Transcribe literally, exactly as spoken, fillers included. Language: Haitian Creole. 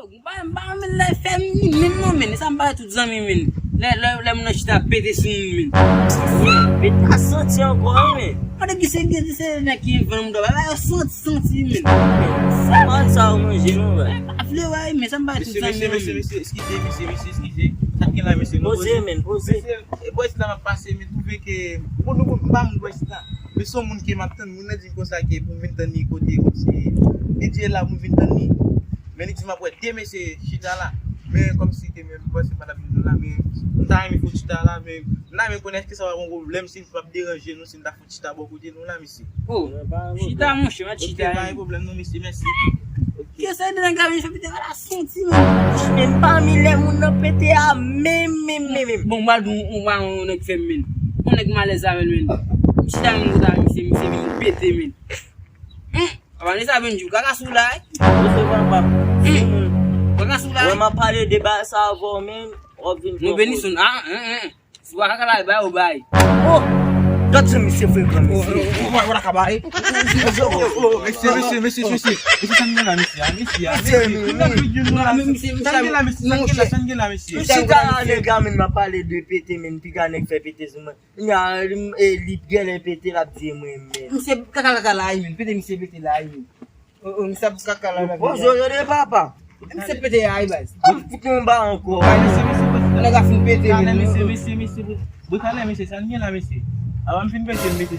M pa, m pa renmen lè fè m ni menm non, men. Sa m pa tout zanmi, men. Lè, lè, lè moun nan chita pete sou moun, men. Pete a santi ankò, wi, men. Kote ki se, ki se nèg ki vann moun dòba? Ba yo santi, santi, men. Sa pa sa ou manje, non, bra. Pa vle wè, men sa m pa tout zanmi, men. Mesye, mesye, mesye, eskize, mesye, mesye, eskize. Sa k gen la, mesye, nou poze, men, poze. Mesye, e bò isi la m ap pase, men twouve ke, bon, nou, bon, m pa moun bò isi la. Men se yon moun ke m ap tann, moun nan di m konsa ke pou m vin tann li kote, kòmsi, li di e la pou m vin tann li. Men li di m ap wè de mesye chita la. Men kòmsi ke men m panse m pa t ap jwenn nou la, men m ta renmen fè yon chita la, men m ta renmen konnen èske sa pa yon pwoblèm si m pa ap deranje nou, si m ta fè yon chita bò kote nou la, mesye. Oh, chita, monchè, m ap chita. Ok, pa gen pwoblèm non, mesye, mèsi. Ok. Kiyès sa de nèg la vin fè pete a la santi, men. Men pami lè moun nan pete a, men, men, men, men. Bon, m pral di w, yon nèg fè m, men. Yon nèg m alèz avè l, men. M chita menm kote a, misye, misye vin pete, men. Hmm. Papa, li sa vin di w kaka sou la, wi. Mesye papa. Hmm. Kaka sou la, wi. Wè, m ap pale de bagay sa avè w, men w ap vin pran koze. Nou beni sou, ah, hein, hein. Si w pa kaka la, bay ou bay. Oh! Gad jan misye frekan, mesye. Ou pa ka bay. Mesye, mesye, mesye, mesye. Mesye, sa n gen la, mesye, ah, mesye, ah, mesye. Sa n gen la, mesye, sa n gen la, sa n gen la, mesye. Chita la, nèg la, men, m ap pale de pete, men, piga nèg fè pete sou mwen. Nya, li, e, li genlè pete, l ap di mwen, men. Misye kaka kaka la, men. Pete misye pete la, men. O, o, misye ap kaka la, la. Poze w tande, papa. Misye pete a, baz. Ap fout yon ba ankò. Nèg a fin pete, men. Mesye, mesye, mesye, bro. Bro, talè, mesye, sa n gen la, mesye. Avan m fin pete, m mete.